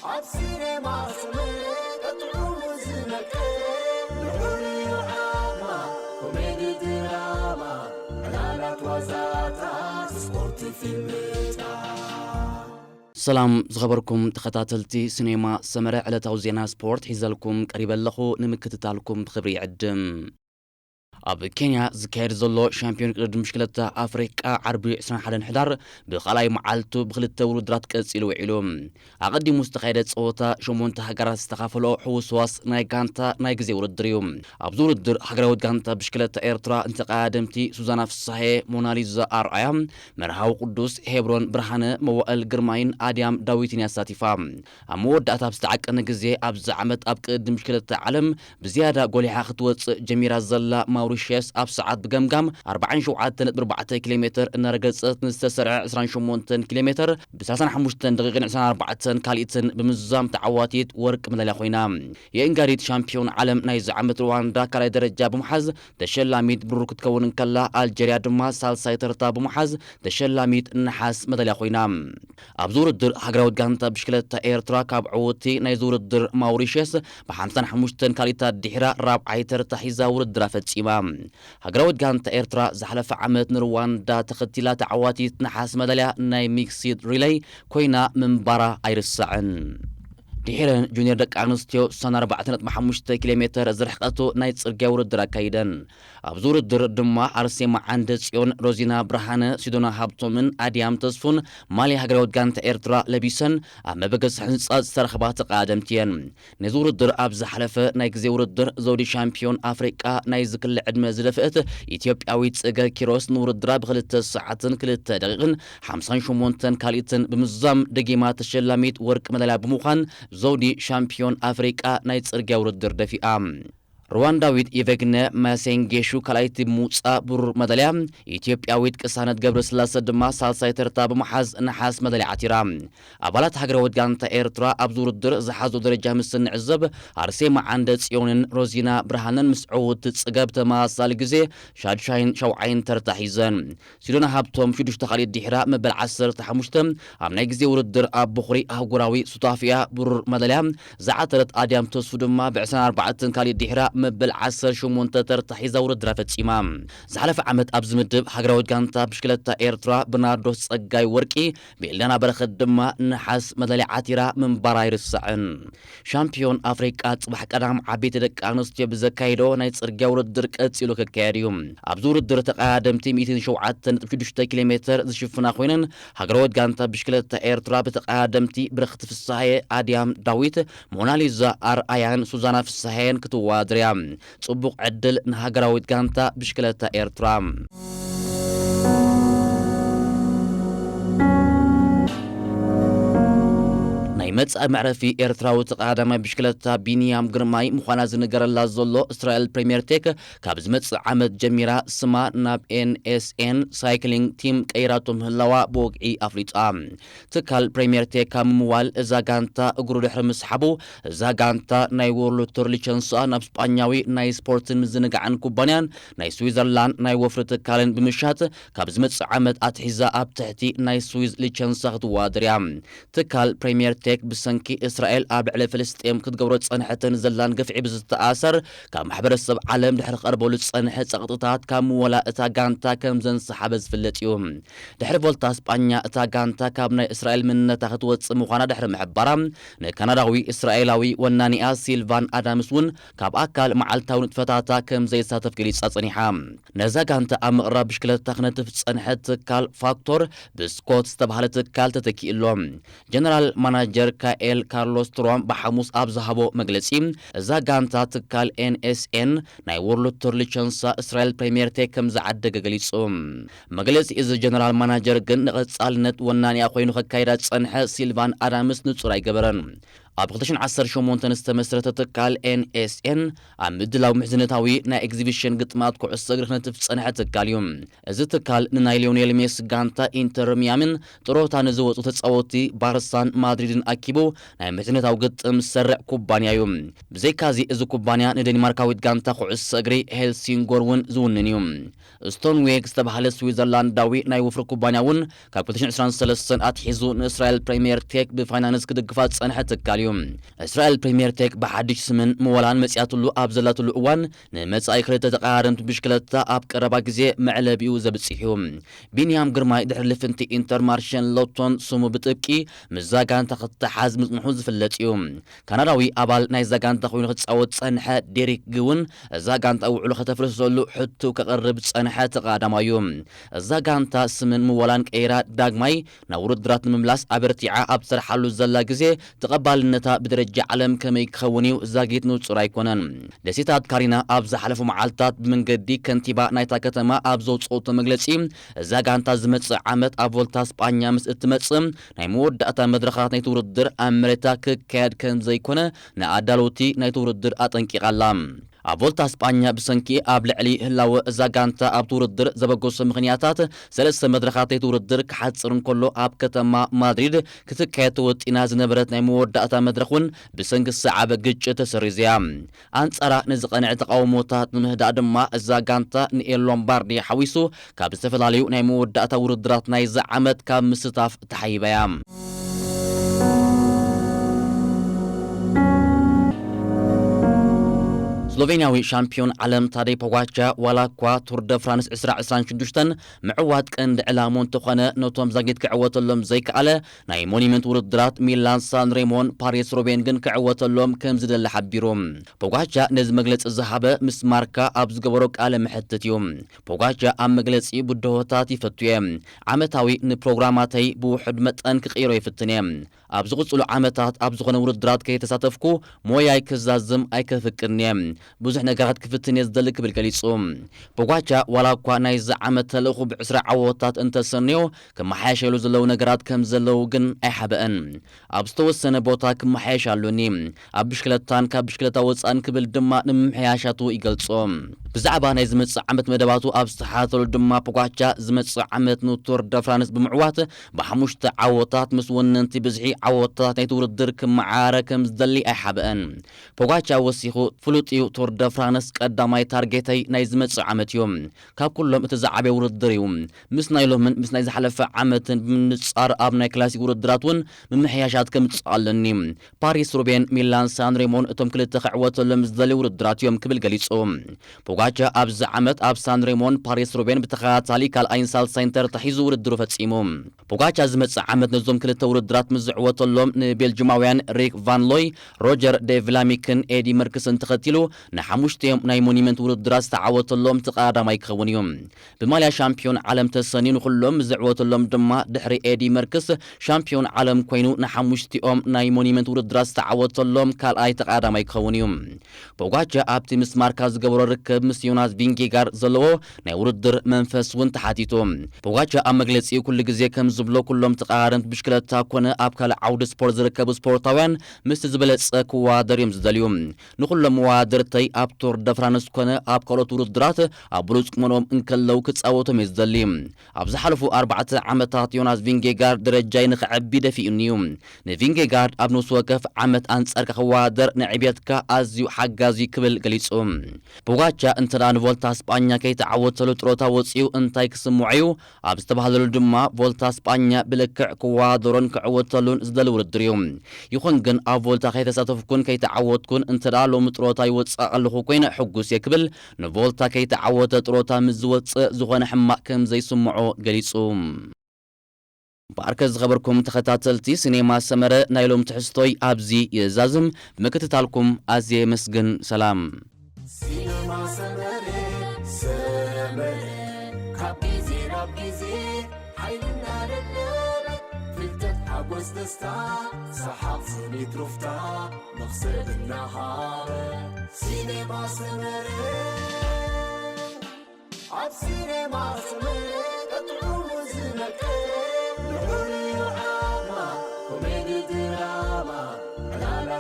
ኣብ ሲኔማ ሰመረ ቀጥዑ ዝመቀ ንዑሪ ዓማ ኮሜዲ ድራማ ዕላላት ዋዛታት ስፖርት ፊልምታት። ሰላም ዝኸበርኩም ተኸታተልቲ ሲኔማ ሰመረ፣ ዕለታዊ ዜና ስፖርት ሒዘልኩም ቀሪበ ኣለኹ። ንምክትታልኩም ብኽብሪ ይዕድም። ኣብ ኬንያ ዝካየድ ዘሎ ሻምፒዮን ቅድድም ብሽክለታ ኣፍሪቃ ዓርቢ ዕስራን ሓደን ሕዳር ብኻልኣይ መዓልቱ ብኽልተ ውድድራት ቀጺሉ ውዒሉ። ኣቐዲሙ ዝተኻየደ ጸወታ ሸሞንተ ሃገራት ዝተኻፈሎ ሕውስዋስ ናይ ጋንታ ናይ ግዜ ውድድር እዩ። ኣብዚ ውድድር ሃገራዊት ጋንታ ብሽክለታ ኤርትራ ንተቐዳደምቲ ሱዛና ፍሳሄ፣ ሞናሊዛ ኣርኣያ፣ መርሃዊ ቅዱስ፣ ሄብሮን ብርሃነ፣ መዋእል ግርማይን ኣድያም ዳዊትን እያ ኣሳቲፋ። ኣብ መወዳእታ ኣብ ዝተዓቀነ ግዜ ኣብዚ ዓመት ኣብ ቅድድም ብሽክለታ ዓለም ብዝያዳ ጎሊሓ ክትወጽእ ጀሚራ ዘላ ማውሪሽየስ ኣብ ሰዓት ብገምጋም ኣርባዓን ሸውዓተን ነጥቢ ኣርባዕተ ኪሎ ሜተር እናረገጸት ንዝተሰርዐ ዕስራን ሸሞንተን ኪሎ ሜተር ብ ሰላሳን ሓሙሽተን ደቂቕን ዕስራን ኣርባዕተን ካልኢትን ብምዝዛም ተዓዋቲት ወርቂ መዳልያ ኮይና። የእንጋዲት ሻምፒዮን ዓለም ናይዚ ዓመት ሩዋንዳ ካልኣይ ደረጃ ብምሓዝ ተሸላሚት ብሩር ክትከውን እንከላ፣ ኣልጀርያ ድማ ሳልሳይ ተርታ ብምሓዝ ተሸላሚት ነሓስ መዳልያ ኮይና። ኣብዚ ውድድር ሃገራዊት ጋንታ ብሽክለታ ኤርትራ ካብ ዕውቲ ናይዚ ውድድር ማውሪሽየስ ብሓምሳን ሓሙሽተን ካልኢታት ድሒራ ራብዓይ ተርታ ሒዛ ውድድራ ፈጺማ። ሃገራዊት ጋንታ ኤርትራ ዝሓለፈ ዓመት ንሩዋንዳ ተኸቲላ ተዓዋቲት ነሓስ መዳልያ ናይ ሚክስድ ሪለይ ኮይና ምንባራ ኣይርሳዕን። ድሒረን ጁኒየር ደቂ ኣንስትዮ ስሳን ኣርባዕተ ነጥቢ ሓሙሽተ ኪሎ ሜተር ዝርሕቀቱ ናይ ጽርግያ ውድድር ኣካይደን። ኣብዚ ውድድር ድማ ኣርሴማ ዓንደ ጽዮን፣ ሮዚና ብርሃነ፣ ሲዶና ሃብቶምን ኣድያም ተስፉን ማልያ ሃገራዊት ጋንታ ኤርትራ ለቢሰን ኣብ መበገሲ ሕንጻ ዝተረኽባ ተቐዳደምቲ እየን። ነዚ ውድድር ኣብ ዝሓለፈ ናይ ግዜ ውድድር ዘውዲ ሻምፒዮን ኣፍሪቃ ናይ ዝክሊ ዕድመ ዝደፍአት ኢትዮጵያዊት ጽገ ኪሮስ ንውድድራ ብክልተ ሰዓትን ክልተ ደቂቕን ሓምሳን ሸሞንተን ካልኢትን ብምዝዛም ደጊማ ተሸላሚት ወርቂ መዳልያ ብምዃን ዘውዲ ሻምፒዮን ኣፍሪቃ ናይ ጽርግያ ውድድር ደፊኣ። ሩዋንዳዊት የቨግነ ማሴንጌሹ ካልኣይቲ ብምውጻእ ብሩር መዳልያ፣ ኢትዮጵያዊት ቅሳነት ገብረስላሰ ድማ ሳልሳይ ተርታ ብምሓዝ ነሓስ መዳልያ ዓቲራ። ኣባላት ሃገራዊት ጋንታ ኤርትራ ኣብዚ ውድድር ዝሓዞ ደረጃ ምስ እንዕዘብ፣ ኣርሴማ ዓንደ ጽዮንን ሮዚና ብርሃነን ምስ ዕውት ጽገብ ተመሳሳሊ ግዜ ሻድሻይን ሻውዓይን ተርታ ሒዘን። ሲዶና ሃብቶም ሽዱሽተ ካልኢት ድሒራ መበል ዓሰርተ ሓሙሽተ ኣብ ናይ ግዜ ውድድር ኣብ በኹሪ ኣህጉራዊ ሱታፊኣ ብሩር መዳልያ ዝዓተረት ኣድያም ተስፉ ድማ ብዕስራን ኣርባዕተን ካልኢት ድሒራ መበል ዓሰርተ ሸሞንተ ተርታ ሒዛ ውድድራ ፈጺማ። ዝሓለፈ ዓመት ኣብዚ ምድብ ሃገራዊት ጋንታ ብሽክለታ ኤርትራ ብናርዶስ ጸጋይ ወርቂ፣ ብኤልዳና በረኸት ድማ ነሓስ መዳልያ ዓቲራ ምንባራ ኣይርሳዕን። ሻምፒዮን ኣፍሪቃ ጽባሕ ቀዳም ዓበይቲ ደቂ ኣንስትዮ ብዘካይዶ ናይ ጽርግያ ውድድር ቀጺሉ ክካየድ እዩ። ኣብዚ ውድድር ተቐዳደምቲ ሚእትን ሸውዓተን ነጥቢ ሽዱሽተ ኪሎ ሜተር ዝሽፍና ኮይነን፣ ሃገራዊት ጋንታ ብሽክለታ ኤርትራ ብተቐዳደምቲ ብረኽቲ ፍስሃየ፣ ኣድያም ዳዊት፣ ሞናሊዛ ኣርኣያን ሱዛና ፍስሃየን ክትወዳደር እያ። ጽቡቕ ዕድል ንሃገራዊት ጋንታ ብሽክለታ ኤርትራ። ናይ መጻኢ መዕረፊ ኤርትራዊ ተቐዳዳማይ ብሽክለታ ቢንያም ግርማይ ምዃና ዝንገረላ ዘሎ እስራኤል ፕሪምየር ቴክ ካብ ዝመጽእ ዓመት ጀሚራ ስማ ናብ ኤንኤስኤን ሳይክሊንግ ቲም ቀይራቶ ምህላዋ ብወግዒ ኣፍሊጣ። ትካል ፕሪምየር ቴክ ካብ ምምዋል እዛ ጋንታ እግሩ ድሕሪ ምስሓቡ፣ እዛ ጋንታ ናይ ወርልድ ቱር ሊቸንስኣ ናብ ስጳኛዊ ናይ ስፖርትን ምዝንጋዕን ኩባንያን ናይ ስዊዘርላንድ ናይ ወፍሪ ትካልን ብምሻጥ ካብ ዝመጽእ ዓመት ኣትሒዛ ኣብ ትሕቲ ናይ ስዊዝ ሊቸንሳ ክትወዳደር እያ። ትካል ፕሪምየር ቴክ ብሰንኪ እስራኤል ኣብ ልዕሊ ፍልስጤም ክትገብሮ ዝጸንሐትን ዘላን ግፍዒ ብዝተኣሰር ካብ ማሕበረሰብ ዓለም ድሕሪ ክቐርበሉ ዝጸንሐ ጸቕጥታት ካብ ምወላ እታ ጋንታ ከም ዘንሰሓበ ዝፍለጥ እዩ። ድሕሪ ቮልታ ስጳኛ እታ ጋንታ ካብ ናይ እስራኤል መንነታ ክትወጽእ ምዃና ድሕሪ ምሕባራ፣ ንካናዳዊ እስራኤላዊ ወናኒኣ ሲልቫን ኣዳምስ እውን ካብ ኣካል መዓልታዊ ንጥፈታታ ከም ዘይሳተፍ ገሊጻ ጸኒሓ። ነዛ ጋንታ ኣብ ምቕራብ ብሽክለታ ክነጥፍ ዝጸንሐ ትካል ፋክቶር ብስኮት ዝተባህለ ትካል ተተኪኡ ኣሎ። ጀነራል ማናጀር ካኤል ካርሎስ ትሮም ብሓሙስ ኣብ ዝሃቦ መግለጺ፣ እዛ ጋንታ ትካል ኤንኤስኤን ናይ ወርልድ ቱር ሊቸንሳ እስራኤል ፕሪምየር ቴክ ከም ዝዓደገ ገሊጹ። መግለጺ እዚ ጀነራል ማናጀር ግን ንቐጻልነት ወናኒኣ ኮይኑ ከካይዳ ዝጸንሐ ሲልቫን ኣዳምስ ንጹር ኣይገበረን። ኣብ ክልተ ሽሕን ዓሰርተ ሸሞንተን ዝተመስረተ ትካል ኤን ኤስ ኤን ኣብ ምድላው ምሕዝነታዊ ናይ ኤግዚቢሽን ግጥማት ኩዕሶ እግሪ ክነጥፍ ዝጸንሐ ትካል እዩ። እዚ ትካል ንናይ ሊዮኔል ሜሲ ጋንታ ኢንተር ሚያሚን ጥሮታ ንዝወጹ ተጻወትቲ ባርሳን ማድሪድን ኣኪቡ ናይ ምሕዝነታዊ ግጥም ዝሰርዕ ኩባንያ እዩ። ብዘይካዚ እዚ ኩባንያ ንደኒማርካዊት ጋንታ ኩዕሶ እግሪ ሄልሲንጎር እውን ዝውንን እዩ። ስቶንዌግ ዝተባህለ ስዊዘርላንዳዊ ናይ ወፍሪ ኩባንያ እውን ካብ ክልተ ሽሕን ዕስራን ሰለስተን ኣትሒዙ ንእስራኤል ፕሪምየር ቴክ ብፋይናንስ ክድግፋ ዝጸንሐ ትካል እዩ። እስራኤል ፕሪምየር ቴክ ብሓድሽ ስምን ምወላን መጺኣትሉ ኣብ ዘላትሉ እዋን ንመጻኢ ክልተ ተቐዳደምቲ ብሽክለታ ኣብ ቀረባ ግዜ መዕለቢኡ ዘብጽሕ እዩ። ቢንያም ግርማይ ድሕሪ ልፍንቲ ኢንተርማርሸን ሎቶን ስሙ ብጥብቂ ምስዛ ጋንታ ክተሓዝ ምጽንሑ ዝፍለጥ እዩ። ካናዳዊ ኣባል ናይዛ ጋንታ ኮይኑ ክጻወት ዝጸንሐ ዴሪክ ግውን እዛ ጋንታ ውዕሉ ከተፍርሰሉ ሕቶ ከቕርብ ዝጸንሐ ተቐዳዳማይ እዩ። እዛ ጋንታ ስምን ምወላን ቀይራ ዳግማይ ናብ ውድድራት ንምምላስ ኣበርቲዓ ኣብ ትሰርሓሉ ዘላ ግዜ ተቐባልነታ ብደረጃ ዓለም ከመይ ክኸውን እዩ ዛጊት ንጹር ኣይኮነን። ደሴታት ካሪና ኣብ ዝሓለፉ መዓልታት ብመንገዲ ከንቲባ ናይታ ከተማ ኣብ ዘውጽኦቶ መግለጺ እዛ ጋንታ ዝመጽእ ዓመት ኣብ ቮልታ ስጳኛ ምስ እትመጽእ ናይ መወዳእታ መድረኻት ናይቲ ውድድር ኣብ መሬታ ክካየድ ከም ዘይኮነ ንኣዳለውቲ ናይቲ ውድድር ኣጠንቂቓ ኣላ። ኣብ ቮልታ ስጳኛ ብሰንኪ ኣብ ልዕሊ ህላወ እዛ ጋንታ ኣብቲ ውድድር ዘበገሶ ምኽንያታት ሰለስተ መድረኻት ናይቲ ውድድር ክሓጽር እንከሎ ኣብ ከተማ ማድሪድ ክትካየድ ተወጢና ዝነበረት ናይ መወዳእታ መድረኽ እውን ብሰንኪ ዝሰዓበ ግጭት ተሰሪዙ እያ። ኣንጻራ ንዝቐንዐ ተቓውሞታት ንምህዳእ ድማ እዛ ጋንታ ንኤል ሎምባርዲ ሓዊሱ ካብ ዝተፈላለዩ ናይ መወዳእታ ውድድራት ናይዚ ዓመት ካብ ምስታፍ ተሓይባ እያ። ስሎቬንያዊ ሻምፒዮን ዓለም ታደይ ፖጋቻ ዋላ እኳ ቱር ደ ፍራንስ ዕስራ ዕስራን ሽዱሽተን ምዕዋት ቀንዲ ዕላሙ እንተኾነ ነቶም ዛጊት ክዕወተሎም ዘይከኣለ ናይ ሞኒመንት ውድድራት ሚላን ሳን ሬሞን ፓሪስ ሮቤን ግን ክዕወተሎም ከም ዝደሊ ሓቢሩ። ፖጋቻ ነዚ መግለጺ ዝሃበ ምስ ማርካ ኣብ ዝገበሮ ቃለ መሕትት እዩ። ፖጋቻ ኣብ መግለጺ ብድሆታት ይፈቱ እየ። ዓመታዊ ንፕሮግራማተይ ብውሑድ መጠን ክቕይሮ ይፍትን እየ። ኣብ ዝቕጽሉ ዓመታት ኣብ ዝኾነ ውድድራት ከይተሳተፍኩ ሞያይ ክዛዝም ኣይከፍቅድን እየ። ብዙሕ ነገራት ክፍትን እየ ዝደሊ ክብል ገሊጹ። ፖጋቻ ዋላ እኳ ናይዚ ዓመት ተልእኹ ብዕስራ ዓወታት እንተሰንዮ ክመሓየሸሉ ዘለዉ ነገራት ከም ዘለዉ ግን ኣይሓበአን። ኣብ ዝተወሰነ ቦታ ክመሓየሽ ኣሉኒ። ኣብ ብሽክለታን ካብ ብሽክለታ ወጻእን ክብል ድማ ንምምሕያሻቱ ይገልጾ። ብዛዕባ ናይ ዝመጽእ ዓመት መደባቱ ኣብ ዝተሓተሉ ድማ ፖጋቻ ዝመጽእ ዓመት ንቱር ደ ፍራንስ ብምዕዋት ብሓሙሽተ ዓወታት ምስ ወነንቲ ብዝሒ ዓወታት ናይቲ ውድድር ክመዓረ ከም ዝደሊ ኣይሓበአን። ፖጋቻ ወሲኹ ፍሉጥ እዩ ቱር ደ ፍራንስ ቀዳማይ ታርጌተይ ናይ ዝመጽእ ዓመት እዩ። ካብ ኩሎም እቲ ዝዓበየ ውድድር እዩ። ምስ ናይ ሎምን ምስ ናይ ዝሓለፈ ዓመትን ብምንጻር ኣብ ናይ ክላሲክ ውድድራት እውን ምምሕያሻት ከምጽእ ኣለኒ። ፓሪስ ሩቤን፣ ሚላን ሳን ሬሞን እቶም ክልተ ክዕወተሎም ዝደልዩ ውድድራት እዮም ክብል ገሊጹ። ፖጋቻ ኣብዚ ዓመት ኣብ ሳን ሬሞን፣ ፓሪስ ሩቤን ብተኸታታሊ ካልኣይን ሳልሳይን ተርታ ሒዙ ውድድሩ ፈጺሙ። ፖጋቻ ዝመጽእ ዓመት ነዞም ክልተ ውድድራት ምስ ዝዕወተሎም ንቤልጅማውያን ሪክ ቫን ሎይ፣ ሮጀር ዴ ቭላሚክን ኤዲ መርክስን ተኸቲሉ ንሓሙሽቲኦም ናይ ሞኒመንት ውድድራት ዝተዓወተሎም ተቐዳዳማይ ክኸውን እዩ። ብማልያ ሻምፒዮን ዓለም ተሰንዩ ንኹሎም ምስ ዝዕወተሎም ድማ ድሕሪ ኤዲ መርክስ ሻምፒዮን ዓለም ኮይኑ ንሓሙሽቲኦም ናይ ሞኒመንት ውድድራት ዝተዓወተሎም ካልኣይ ተቐዳዳማይ ክኸውን እዩ። ፖጋቻ ኣብቲ ምስ ማርካ ዝገበሮ ርክብ ምስ ዮናስ ቪንጌጋር ዘለዎ ናይ ውድድር መንፈስ እውን ተሓቲቱ። ፖጋቻ ኣብ መግለጺኡ ኩሉ ግዜ ከም ዝብሎ ኩሎም ተቐራረምቲ ብሽክለታ ኮነ ኣብ ካልእ ዓውዲ ስፖርት ዝርከቡ ስፖርታውያን ምስቲ ዝበለጸ ክወዳደሩ እዮም ዝደልዩ። ንኹሎም መወዳድርተይ ኣብ ቱር ደ ፍራንስ ኮነ ኣብ ካልኦት ውድድራት ኣብ ብሉጽ ቁመንኦም እንከለዉ ክጻወቶም እየ ዝደሊ። ኣብ ዝሓለፉ ኣርባዕተ ዓመታት ዮናስ ቪንጌጋርድ ደረጃይ ንኽዐቢ ደፊኡኒ እዩ። ንቪንጌጋርድ ኣብ ነፍሲ ወከፍ ዓመት ኣንጻርካ ክወዳደር ንዕብየትካ ኣዝዩ ሓጋዚ ክብል ገሊጹ። ፖጋቻ እንተ ደኣ ንቮልታ ስጳኛ ከይተዓወተሉ ጥሮታ ወጺኡ እንታይ ክስምዖ እዩ ኣብ ዝተባህለሉ ድማ ቮልታ ስጳኛ ብልክዕ ክወዳደሮን ክዕወተሉን ዝደሊ ውድድር እዩ። ይኹን ግን ኣብ ቮልታ ከይተሳተፍኩን ከይተዓወትኩን እንተ ደኣ ሎሚ ጥሮታ ይወጽእ ኣለኹ ኮይነ ሕጉስ እየ ክብል ንቮልታ ከይተዓወተ ጥሮታ ምስ ዝወጽእ ዝኾነ ሕማቕ ከም ዘይስምዖ ገሊጹ። እምበኣርከ ዝኸበርኩም ተኸታተልቲ ሲኔማ ሰመረ ናይ ሎም ትሕዝቶይ ኣብዚ ይእዛዝም። ብምክትታልኩም ኣዝየ የመስግን። ሰላም። ሲኔማ ሰመረ፣ ሰመረ፣ ካብ ግዜ ናብ ግዜ ሓይልና ደደበ፣ ፍልጠት ሓጎስ ደስታ፣ ሰሓቕ ስኒት ሩፍታ፣ መኽሰብ እናሃበ። ሲኔማ ሰመረ። ኣብ ሲኔማ ሰመረ ቀጥዑ ዝነቀ ልዑል እዩ ዓማ ኮሜዲ ድራማ ዕላላ